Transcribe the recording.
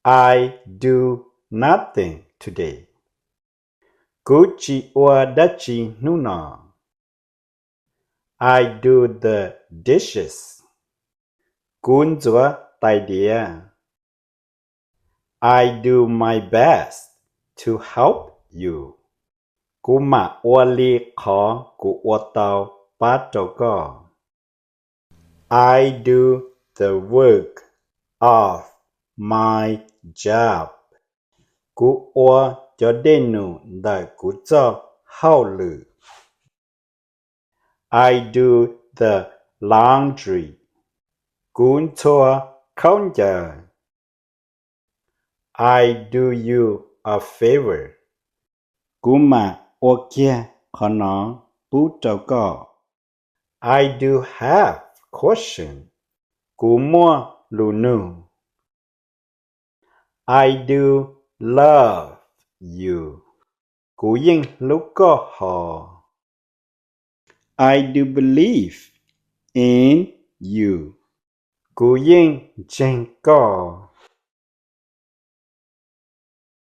I do nothing today. Kuv tsis ua dab tsi hnub no. I do the dishes. Kuv ntxuav tais diav. I do my best to help you. Kuv mam ua li qhov kuv ua tau pab rau koj. I do the work of my job. Kuv ua cov dej num ntawm kuv txoj hauj lwm. I do the laundry. Kuv ntxhua khaub ncaws. I do you a favor. Kuv mam ua kiag qhov no pub rau koj. I do have question. Kuv muaj lus nug. I do love you. Kuv yeej hlub koj hos. I do believe in you. Kuv yeej ntseeg koj.